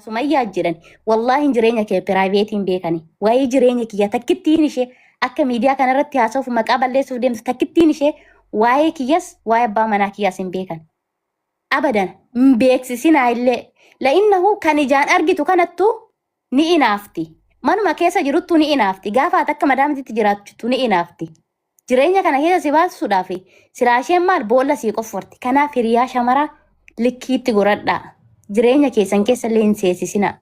Sumayyaa jedhan wallaahi jireenya kee piraayiveetiin beekani. Waa'ee jireenya kiyya takkittiin ishee akka miidiyaa kanarratti haasa'uuf maqaa balleessuuf deemtu takkittiin ishee waa'ee kiyyas waa'ee abbaa manaa kiyyaas hin beekan. Abadan hin beeksisinaa illee. La'innahu kan ijaan argitu kanattu ni inaafti. Manuma keessa jiruttu ni inaafti. Gaafa ati akka madaamtitti jiraattu ni inaafti. Jireenya kana keessa si baasuudhaaf silaa isheen maal boolla sii qofforti. Kanaaf hiriyaa shamaraa likkiitti godhadhaa. Jireenya keessan keessa illee hin seesisinaa.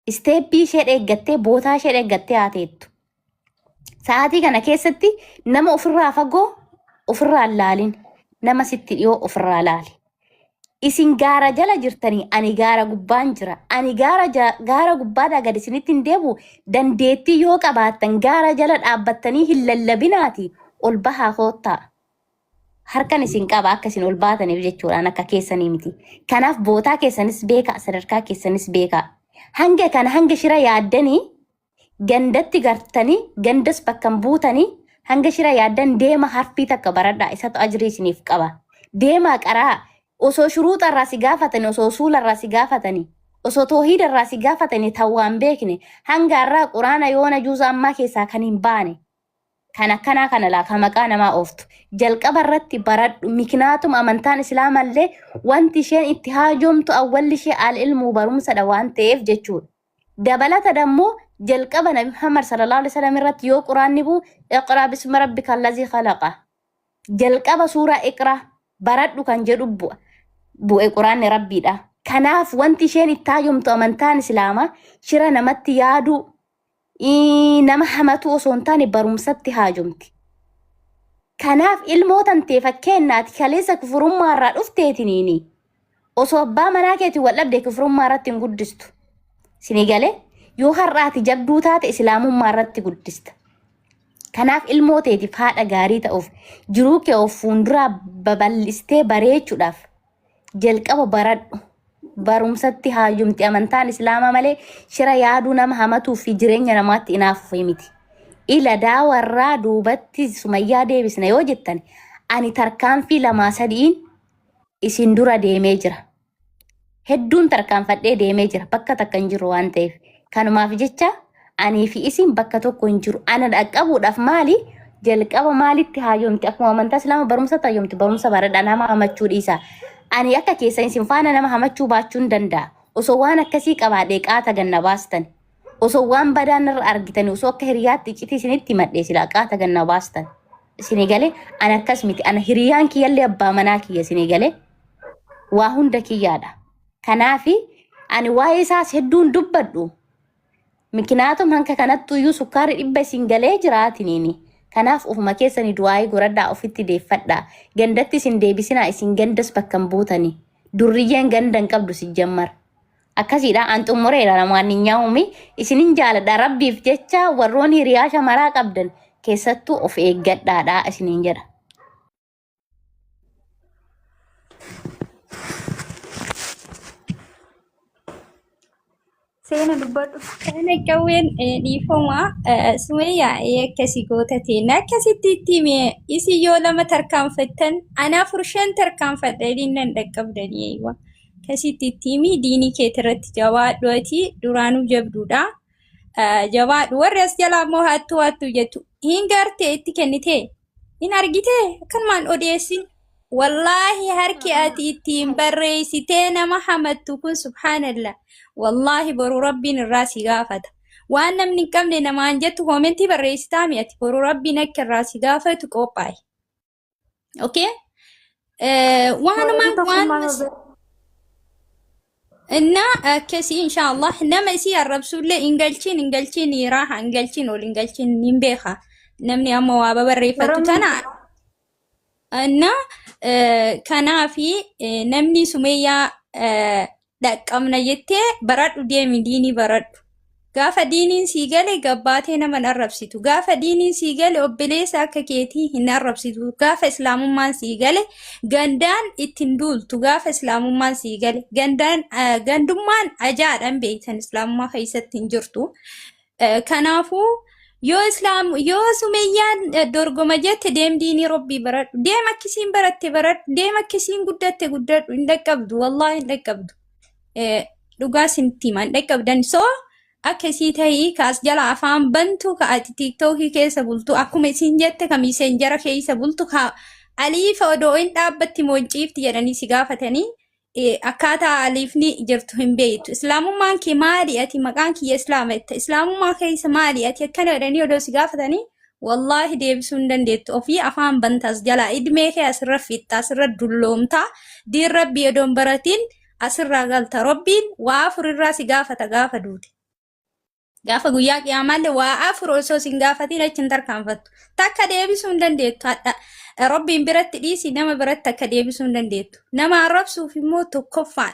Isteeppii ishee eeggattee bootaa ishee eeggattee haa teettu. Sa'aatii kana keessatti nama ofirraa fagoo ofirraa hin laalin. Nama sitti dhiyoo ofirraa laali. Isin gaara jala jirtanii ani gaara gubbaan jira. Ani gaara, gaara gubbaadhaa gad isinitti hin deebi'u. Dandeettii yoo qabaattan gaara jala dhaabbattanii hin lallabinaati ol bahaa koottaa. Harkan isin qaba akka isin ol baataniif jechuudhaan akka keessanii miti. Kanaaf bootaa keessanis beekaa, sadarkaa keessanis beekaa. Hanga kana hanga shira yaaddanii gandatti gartanii gandas bakka hin buutanii hanga shira yaaddan deema harfii takka baradhaa isatu ajrii isiniif qaba. Deemaa qaraa osoo shuruuxa irraa si gaafatanii osoo usuula irraa si gaafatanii osoo toohiida irraa si gaafatanii tan waan beekne hanga irraa quraana yoona juuza ammaa keessaa kan hin baane kan akkanaa kana laa ka maqaa namaa ooftu jalqaba irratti baradhu miknaatum amantaan islaamallee wanti isheen itti haajomtu awwalli ishee al ilmuu barumsadha waan ta'eef jechuudha. Dabalata dammoo jalqaba Nabi Muhammad sallallahu alaihi wasallam irratti yoo quraanni bu'u iqraa bismi rabbika allazii khalaqa. Jalqaba suuraa iqraa baradhu kan jedhu bu'a. Bu'e quraanni rabbiidha. Kanaaf wanti isheen itti haajomtu amantaan islaamaa shira namatti yaaduu nama hamatu osoo hin taane barumsatti haajomti. Kanaaf ilmoo tantee fakkeenyaati kaleessa kufurummaa irraa dhufteetiniini osoo abbaa manaa keetiin wal dhabde kufurummaa irratti hin guddistu. Sini galee yoo har'aati jabduu taate islaamummaa irratti guddista. Kanaaf ilmoo teetiif haadha gaarii ta'uuf jiruu kee of fuulduraa babal'istee bareechuudhaaf jalqaba baradhu. Barumsatti haajomti amantaan islaamaa malee shira yaaduu nama hamatuu fi jireenya namaatti inaafuuf miti. Ila daawarraa duubatti sumayyaa deebisna yoo jettan ani tarkaanfii lamaa sadiin isin dura deemee jira. Hedduun tarkaanfadhee deemee jira bakka takka hin jiru waan ta'eef. Kanumaaf jecha anii fi isin bakka tokko hin jiru. Ana dhaqqabuudhaaf maali? Jalqaba maalitti haajomti? Akkuma amantaa islaama barumsatti haajomti. Barumsa baradha nama hamachuu dhiisa. Ani akka keessan isin faana nama hamachuu baachuu hin danda'a. Osoo waan akkasii qabaadhee qaata ganna baastan. Osoo waan badaa narra argitanii osoo akka hiriyaatti iccitii isinitti himadhee silaa qaata ganna baastan. Isinii galee ana akkas miti. Ana hiriyaan kiyyallee abbaa manaa kiyya isinii galee waa hunda kiyyaadha. Kanaafi ani waa'ee isaas hedduun dubbadhu. Mikinaatum hanka kanattu iyyuu sukkaarri dhibba isin galee jiraatiniini. Kanaaf ofuma keessanii du'aayii godhadhaa ofitti deeffadhaa. Gandatti isin deebisinaa isin gandas bakka hin buutanii. Durriyyeen ganda hin qabdu si jammar. Akkasiidha an xumureera namoonni nyaa'umi isinin jaaladha rabbiif jecha warroon hiriyaa shamaraa qabdan keessattuu of eeggadhaadha isiniin jedha. Seena dubbadhu. Kana qawween dhiifama sumayyaa akkasii goota teenna akkasitti itti hime isin yoo lama tarkaanfattan anaa afur shan tarkaanfadha jedhiin nan dhaqqabdanii eeywa akkasitti itti himi diinii keetirratti jabaadhu ati duraanuu jabduudha jabaadhu warri as jalaa immoo hattuu hattuu jettu hin gartee itti kennitee hin argitee akkanumaan odeessin Wallaahi harki ati ittiin barreessitee nama hamattu kun subhaanallah. Wallaahi boru rabbiin irraa si gaafata. Waan namni hin qabne namaan jettu koomentii barreessitaa mi ati boru rabbiin akka irraa si gaafatu qophaa'i. Okay? Waanuma Warri tokkummaa waan እና akkasii inshaallah nama isii arrabsullee hin galchiin hin galchiin raaha hin galchiin ol hin galchiin hin beeka namni amma waa babarreeffatu tana እና kanaafi namni sumeeyyaa dhaqqabna jettee baradhu deemi diinii baradhu. Gaafa diiniin sii gale gabbaatee nama hin arrabsitu. Gaafa diiniin sii gale obboleessa akka keetii hin arrabsitu. Gaafa islaamummaan sii gale gandaan ittiin duultu. Gaafa islaamummaan sii gale gandaan gandummaan ajaadhaan beektan islaamummaa keessatti hin jirtu. Kanaafuu yoo islaam yoo sumeyyaan dorgoma jette deem diinii rabbii baradhu. Deem akkisiin baratte baradhu. Deem akkisiin guddatte guddadhu. Hin dhaqqabdu. Wallaahi hin dhaqqabdu. Dhugaa isinitti hima hin dhaqqabdan. So akka isii ta'ii ka as jala afaan bantu ka ati tiiktookii keessa bultu akkuma isiin jette ka miiseenjara keessa bultu ka aliifa odoo hin dhaabbatti moo hin ciifti jedhanii si gaafatanii akkaataa aliifni jirtu hin beektu. Islaamummaan kee maali ati maqaan kiyya islaama jetta. Islaamummaa keessa maali ati akkana jedhanii odoo si gaafatanii wallaahi deebisuu hin dandeettu. Ofii afaan banta as jalaa idmee kee asirra fixxa asirra dulloomta diin rabbii odoo hin baratiin asirraa galta. Rabbiin waa afur irraa si gaafata gaafa duute. Gaafa guyyaa qiyaamaallee waa afur osoo sin gaafatiin achi hin tarkaanfattu. Takka deebisuu hin dandeettu. Hadha Rabbiin biratti dhiisi nama biratti takka deebisuu hin dandeettu. Nama arrabsuuf immoo tokkoffaan.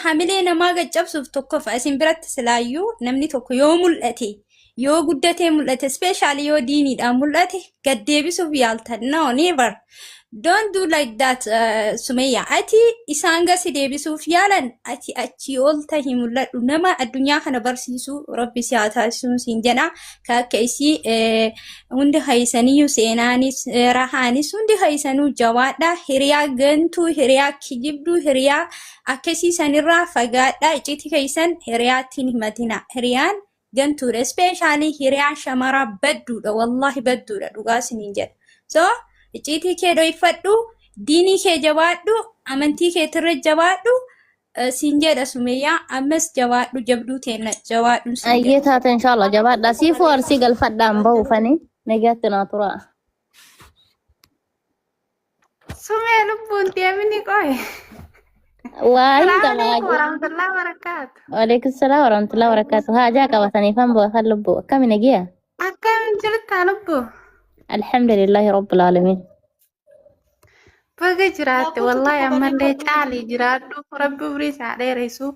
Hamilee namaa gaccabsuuf tokkoffaa. Isin biratti silaayyuu namni tokko yoo mul'ate yoo guddatee mul'ate especially yoo diiniidhaan mul'ate gad deebisuuf yaaltan. No, never. Don't do like that, Sumayya. Ati isaan gasi deebisuuf yaalan ati achii ol tahi mul'adhu. Nama addunyaa kana barsiisu Rabbi si haa taasisuun siin jedha. Ka akka isii hundi haysaniyyuu seenaanis rahaanis hundi haysanuu jabaadha. Hiriyaa gantuu, hiriyaa kijibduu, hiriyaa akkasii sanirraa fagaadha. Iccitii keessan hiriyaatti hin himatina. Hiriyaan gantuudha. Especially hiriyaan shamaraa badduudha. Wallahi badduudha. Dhugaa isiniin jedha. So, icciitii kee dhoyfadhu, diinii kee jabaadhu, amantii keetirra jabaadhu, siin jedha Sumayyaa. Ammas jabaadhu jabduu teenna jabaadhu siin Ayyee jedha. Taate inshallah jabaadha. Siifuu arsii galfadhaan bahuufani nagaatti naa tura. Sumee lubbuun deemini qoy. Waa hin Salaamu qaba. alaikum warahmatullahi wabarakatuh. Waalaikum salaam warahmatullahi wabarakatuh. Haajaa qabataniif han bu'a kan lubbuu. Akkami nagiya? Akkam jirta lubbu? Alhamdulillahi rabbil alamin. Baga jiraatte Lakkoofsa wallahi tokko ammallee barreeffadhu. caalii jiraadhu rabbi umrii isaa dheeressu.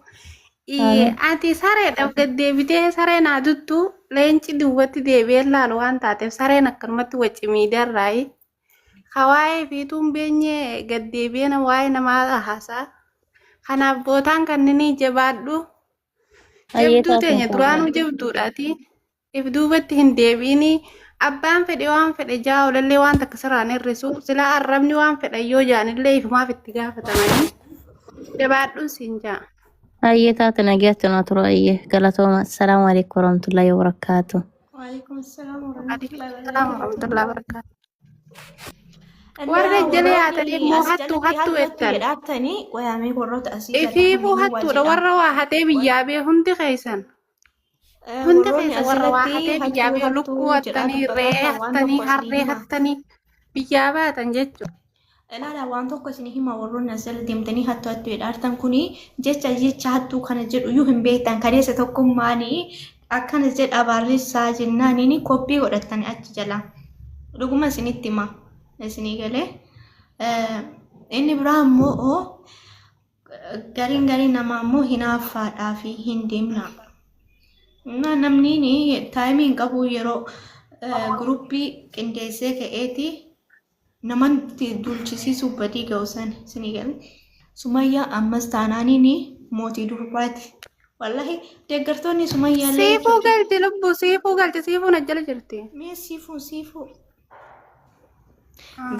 Amiin. Ati sareedhaaf gad deebitee sareen haa duttu leenci duubatti deebi'ee laalu waan taateef sareen akkanumatti wacci miidiyaarraayi. Ka waa'ee fiituun beenyee gad deebi'ee waa'ee namaa haasa'a. Kanaaf bootaan kanninii jabaadhu. Ayyee Jabduu taate teenya inshallah. duraanuu jabduudhaati. If duubatti hin deebi'inii. Abbaan fedhe waan fedhe jaa olallee waan takka sirraan hir'isu. Silaa arrabni waan fedhan yoo jaanillee ifumaaf itti gaafatamanii. Jabaadhuun siin jaa. Ayyee taate nagaatti naa tura. Ayyee galatooma. Assalaamu alaikum warahmatullahi wabarakatuh. Waalaikum assalam Alaikum warahmatullahi salaam wabarakatuh. warahmatullahi wabarakatuh. Innaa Warra jala warroonni yaatanii immoo as hattuu jalatti hattuu hattu hattu jettan. jedhaatanii qoyaamee warroota asii jala Ifiifuu kamiyyuu waa hattuudha jedhaa. warra waa hatee biyyaa bee hundi keessan. Hundi Warroonni keessa warra waa asirratti hatee biyyaa hattuu bee lukkuu hattuu jedhaa hattanii, dubbataa re'ee jirtan waan hattanii, tokko isinii harree hima. hattanii biyyaa baatan jechuudha. Ilaala waan tokko isinii hima warroonni as jala deemtanii hattuu hattuu jedhaartan kuni jecha jecha hattuu kana jedhu iyyuu hin beektan kaleessa tokkummaanii akkana jedha barreessaa jennaaniin koppii godhattani achi jala. Dhuguma isinitti hima isinii galee. Inni biraa immoo gariin gariin namaa immoo hinaaffaadhaa fi hin deemna. Namni taayimii hin qabu yeroo guruppii qindeessee ka'eeti namatti duulchisiisuu badii ga'u san isinii galee. Sumayyaa ammas taanaaniin mootii durbaati. Wallahi deeggartoonni Sumayyaa illee Siifuu jechuudha. galti lubbuu siifuu galti siifuun ajjala jirti. Mee siifuu siifuu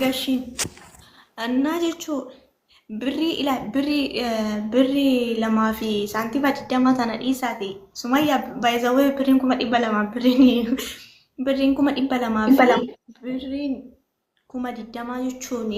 gashiin. Annaa jechuun birrii ila birrii birrii 2 fi saantima 20 tana dhiisaati. Sumayyaa by the way birriin 200,000 birriin 200,000 fi birriin 20,000 jechuun